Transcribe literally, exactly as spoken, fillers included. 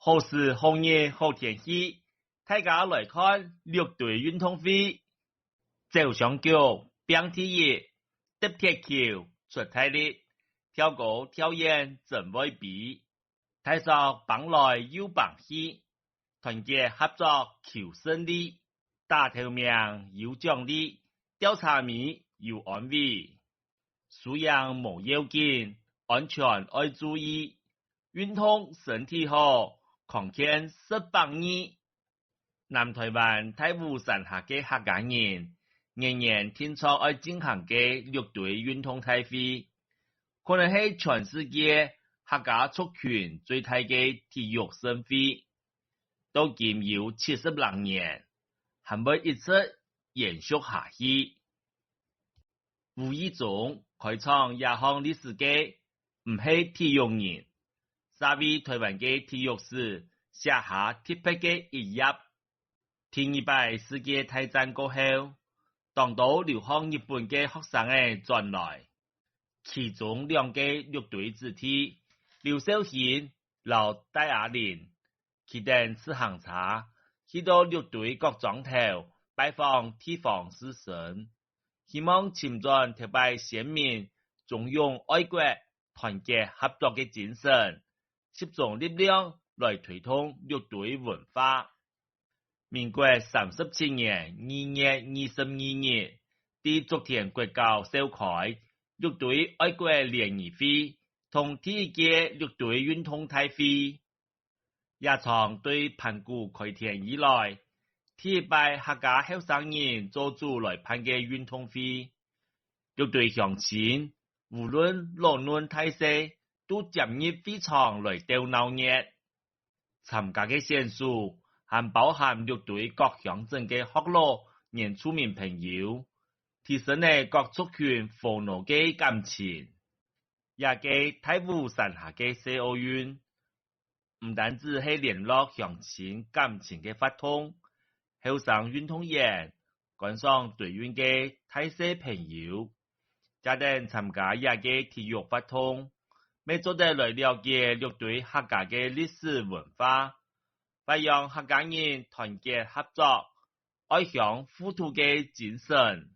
好時好日好天氣，大家來看六堆運動會。走相逐，拚第一，擲鐵球，出大力，跳高跳遠，真會飛。大索挷來又挷去，團結合作求勝利，打頭名有獎勵，吊車尾有安慰。輸贏無要緊，安全愛注意，運動身體好，康健食百二。南臺灣大武山下个客家人，年年定著愛進行个六堆運動大會，可能係全世界客家族群最大个體育盛會，到今有七十零年，還會一直延續下去。無意中開創這項歷史个，毋係體育人，係為臺灣个體育史寫下特別个一頁。第二擺世界大戰過後，當多留學日本个學生仔轉來，其中兩个六堆子弟，劉紹興摎戴雅玲，騎等自行車，去到六堆各庄頭拜訪地方士紳，希望尋轉頭擺先民忠勇愛國、團結合作个精神，集中力量來推動六堆文化。民國三十七年二月二十二日，在竹田國校召開六堆愛國聯誼會同第一屆六堆運動大會。這場對盤古開天以來，第一擺客家後生人做主來辦个運動會。六堆鄉親，無論老嫩大細，都佔入會場來鬥鬧熱。參加个選手還包含六堆各鄉鎮个學老、原住民朋友，提升了各族群和諧个感情。這个大武山下个細奧運，毋單止係聯絡鄉親感情个活動，後生運動員、觀賞堆運个大細朋友，加等參加這个體育活動，乜做得來了解六堆客家个歷史文化，發揚客家人團結合作、愛鄉護土个精神。